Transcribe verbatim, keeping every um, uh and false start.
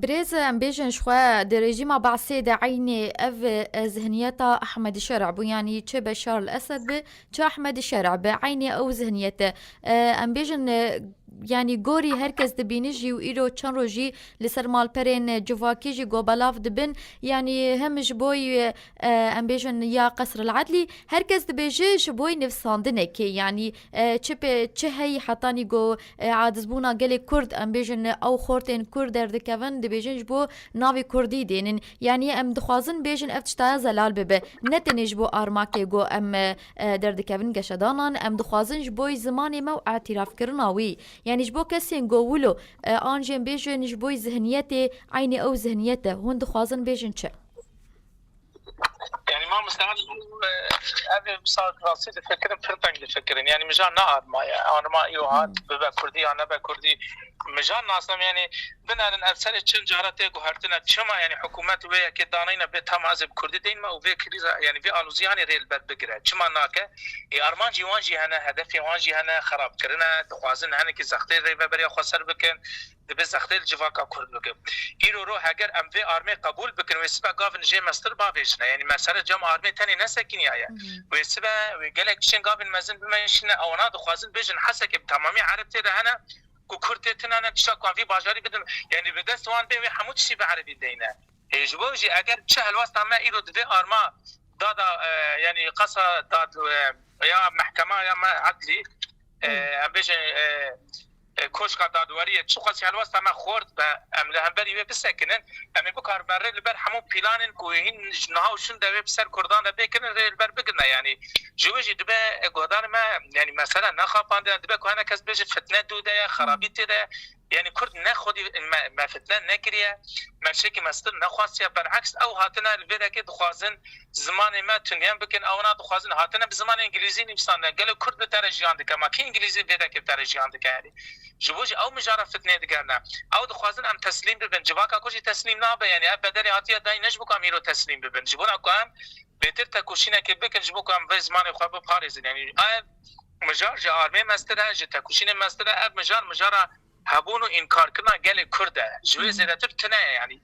Birêz, em bêjin ji xwe di rejîma Baasê de eynê ev, e, zihniyeta Ehmedî Şer'a bû, yanî çi Beşar el Esed bi, çi Ehmedî Şer'a bi, eynê ew zihniyet e. E, em bêjin, e, yanî gorî her kes dibîne jî û îro çend rojî li ser malperên, e, civakî jî go belav dibin, yanî hem ji bo, e, e, em bêjin ya Qesr el Edlî, her kes dibêje ji bo nivîsandinekê, yanî, e, çi pê, çi heyî hetanî go, e, acizbûna gelê Kurd, em bêjin ew xortên Kurd derdikevin, dibêjin ji bo navê Kurdî dênin. Yanî em dixwazin bêjin ev tiştaya zelal bibe. Ne tenê ji bo armakê go em, e, e, derdikevin geşedanan, em dixwazin ji bo zimanê me û îtirafkirina wî. Yanî ji bo kesên go wilo, e, an jî em bêjin ji bo zihniyetê, eynê ew zihniyet e. Hûn dixwazin bêjin çi? Yani Mam Mustafa, e, ev misal rastî difikirin, pir teng difikirin. Yani mijan ne arma ye. Arma îro hat, bibe Kurdî ya nebe Kurdî. Mijan nasem yani binerin ev serê çend cara tê guhertine. Çima yani hikûmet wê yekê daneyne bê tam ez ê bi Kurdî deyin me û vê krîza, yani vê alozî hanê rê li ber bigire. Çima nake? Ê armancî wan jî hene, hedefê wan jî hene, xerabkirine, dixwazin hinekî zextê rêveberiya xweser bikin. Dibe zextê li civaka Kurd bike. Îro ro heger em vê armê qebûl bikin, wê sibe gavin jê mestir bavêjine. Yanî mesele cem armê tenê nesekiniyaye. Wê sibe wê gelek tiştên gavin mezin bimeşîne, ewana dixwazin bêjin Hesekê bi temamî Ereb tê de hene, ku Kurd tê tune ne, tişta ku em vî bajarî bidin. Yanî bi dest wan bê wê hemû tiştî bi Erebî deyne. Ê, ji bo jî eger çi helwesta me îro di vê arma dada, e, yanî qasa dad, e, ya mehkema ya me edlî, e, em bêjin, e, e, koşka dadweriyê, çiqas helwesta me xort be, em li hemberî wê bisekinin, em ê bikarin berê li ber hemû planên ku hîn ji niha û şûnde wê bi ser Kurdan de bêkirin, rê li ber bigirine. Yanî ji wê jî dibe, e, guhdarê me, yanî mesele nexapandine, dibe ku hene kes bêje fitne dû de ye, xerabî tê de ye. Yanî Kurd ne xwedî me, me fitne nekiriye, me şekî mestir nexwastiye. Bereks ew hatine li vê dekê dixwazin zimanê me tuniyen bikin, ewana dixwazin hatine bi zimanê îngilîzî nivîsandine. Gelo Kurd bi te re jiyan dike, ma kî îngilîzî vê dekê bi te re jiyan dike yanî? Ji bo jî ew mijara fitnê digerine. Ew dixwazin em teslîm bibin. Civaka ku jî teslîm nabe, yanî ev bedelê hatiye dayîn ne ji bo ku em îro teslîm bibin. Ji bona ku em bêtir tekoşînekê bikin, ji bo ku em vê zimanê xwe biparêzin. Yanî ev mijar ji armê mestir e, ji tekoşînê mestir e. Ev mijar, mijara hebûn û înkarkirina gelê Kurd e. Ji wê zêdetir tune ye yanî.